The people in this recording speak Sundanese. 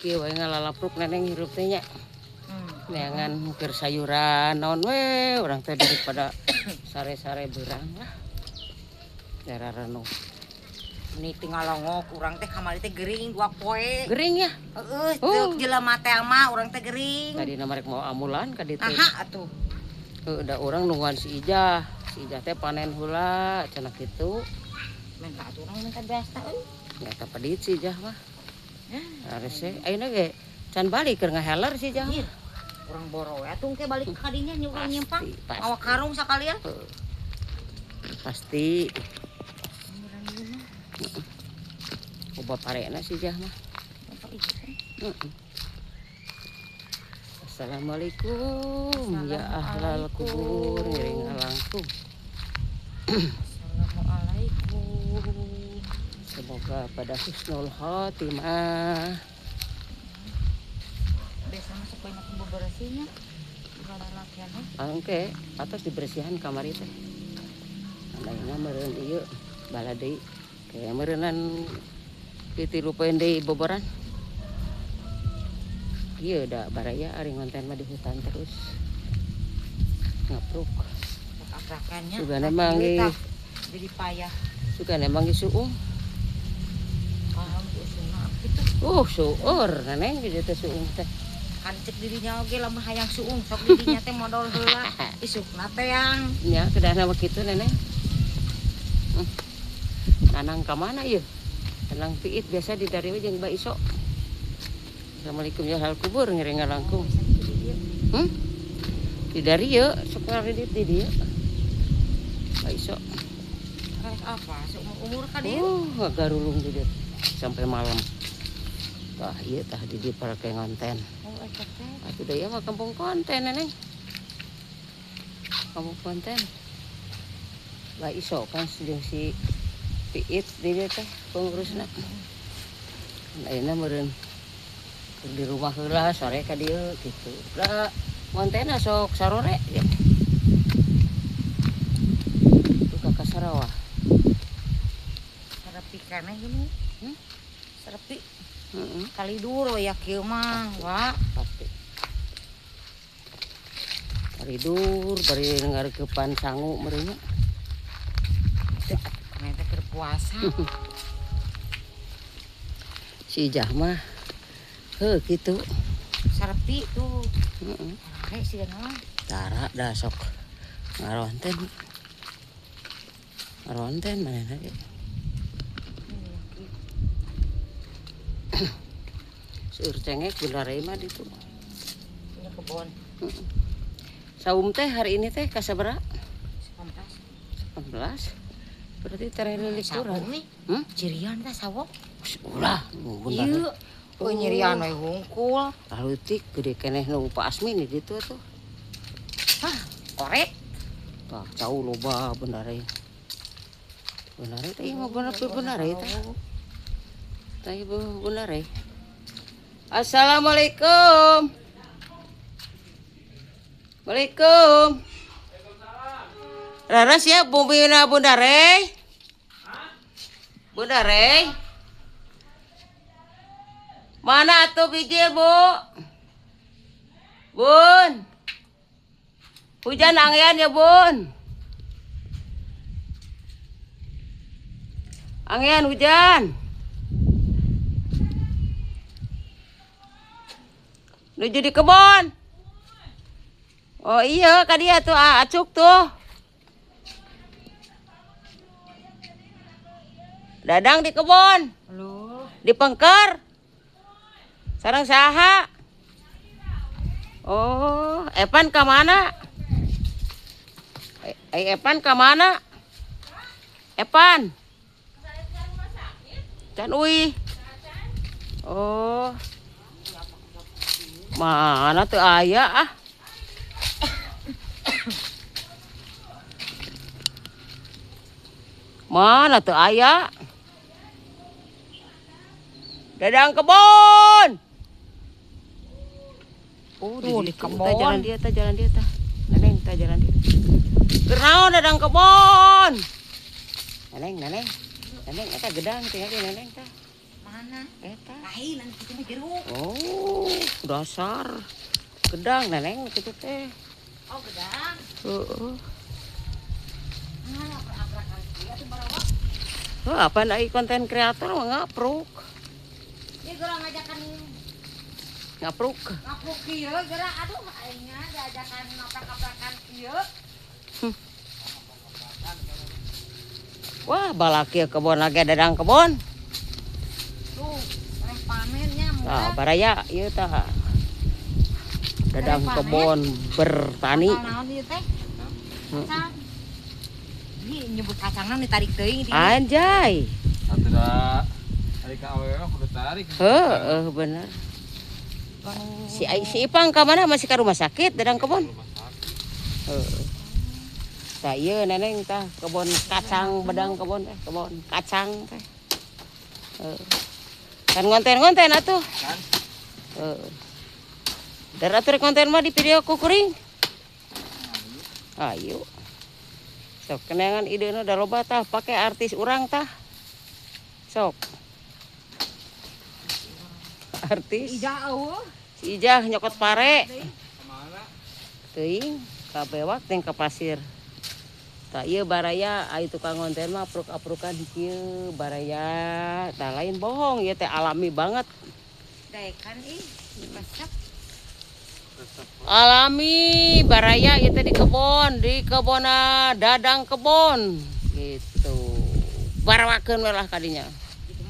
Kieu we ngalalapruk neneng hirup teh nya. Neangan keur sayuran naon we urang teh daripada sare-sare beurang lah. Daerah renung. Ini tinggal longok urang teh kamari teh gering 2 poe. Gering ya? Heeh, teu jelema teh mah urang teh gering. Tadi rek mau amulan ka ditu. Aha atuh. Heuh, da urang nungguan si Ijah. Si Ijah teh panen heula cenah kitu. Minta atuh urang minta biasa euy. Nya eta pedit si Ijah mah. Harese ayeuna ge can balik keur ngaheler si Ijah. Iya. Urang boro we atuh engke balik ka dinya urang nyimpang. Awak karung sakalian. Pasti. Obat parena si Ijah mah. Assalamualaikum ya ahlal kubur ngiring alangkung. Assalamualaikum. Semoga pada husnul khotimah. Biasa masuk banyak bebersihnya. Angke atas dibersihan kamar itu. Andainya meureun ieu bala deui. Kayak meureunan ditilu poe deui boboran. Iya da baraya ari ngonten mah di hutan terus. Ngapruk. Abrakannya. Sugana manggih jadi payah. Sugana manggih suung. Suur neneng di dieu teh suung teh. Kan cek dirinya oge lamun hayang suung sok dirinya teh modal heula isukna teh yang. Nya kedahna mah kitu neneng. Nanang ka mana ieu? Nanang piit biasa di dari jeung Mbak Iso. Assalamualaikum ya hal kubur ngiring ngalangkung. Di dari ieu sok ngaridit di dieu. Mbak Iso. Karek apa? Seumur umur ka dieu? Ngagarulung di dieu sampai malam. Tah ieu tah di dieu parake ngonten. Oh, eta teh. Atuh da ieu mah kampung konten neneng. Kampung konten. Mbak Iso kan jeung si Piit di dieu teh pengurusna. Ayeuna meureun di rumah heula sore ka dieu kitu. Da ngontenna sok sarore ya. Tuh ka Sarawak. Sarepi keneh gini. Sarepi. Kali duro ya kieu mah, wa. Pasti. Kali dur bari ngareukeupan sangu meureun nya. Teh keur puasa. Si Ijah mah heuh kitu. Sarepi tuh. Heeh. Tara sih mah. Tara da sok ngaronten. Ngaronten manehna ge. Seueur cengek bener mah ditu. Punya kebon. Saum teh hari ini teh ka sabaraha? 18. 18. Berarti tereh lilikuran. Cirian teh sawok. Ulah, bener. Ieu. Oh, nyirian we hungkul. Leutik gede keneh nu Pak Asmin di ditu atuh. Hah, korek. Tah, cau loba bener euy. Bener teh ieu mah bener bener teh. Tah ieu bener euy. Assalamualaikum. Waalaikumsalam. Raras ya bumina Bunda Rey. Bunda Rey. Mana atuh bijil, Bu? Bun. Hujan angin ya, Bun. Angin hujan. Nuju di kebon. Oh iya, ka dia tuh acuk tuh. Dadang di kebon. Halo. Di pengker. Sareng saha? Oh, Epan ka mana? Epan ka mana? Epan. Can uih. Oh. Mana tuh aya ah? Mana tuh aya? Dadang kebon. Oh, di kebon. Jalan dia tah, jalan dia tah. Neneng tah jalan dia. Keur naon dadang kebon? Neneng, neneng. Neneng eta gedang tinggal di neneng tah. Mana? Buahna. Eta. Lain anu kitu mah jeruk. Oh, dasar. Gedang neneng kitu teh. Oh, gedang. Heeh. Ah, aprak-aprakan kieu atuh barawak. Heuh, apaan ai konten kreator mah ngapruk. Ieu geura ngajakan Ngapruk. Ngapruk kieu geura aduh aing diajakan ngaprak-aprakan kieu. Wah, balak ieu kebon lagi dadang kebon. Tuh, reh panennya Tah, baraya ieu tah. Dadang kebon bertani. Naon ieu teh? Kacang. Ini nyebut kacangna ditarik teuing. Anjay. Atuh da tarik ka awewe mah kudu tarik. Heeh, bener. Si Ipang ka mana masih ka rumah sakit dadang kebon? Heeh. Tah ieu neneng tah kebon kacang bedang kebon teh, kebon kacang teh. Heeh. Kan ngonten-ngonten atuh. Kan? Heeh. Dar atuh konten mah di video kukuring. Ayo. Sok kenangan idena da loba tah pake artis urang tah. Sok. Artis. Ijah eueuh. Si Ijah nyokot pare. Kemana? Teuing ka bewak teh ka pasir. Tah ieu baraya ai tukang ngonten mah apruk-aprukan kieu baraya. Tah lain bohong ieu teh alami banget. Daekan ih, resep. Alami baraya ieu teh di kebon, di kebona dadang kebon gitu. Barawakeun we lah kadinya.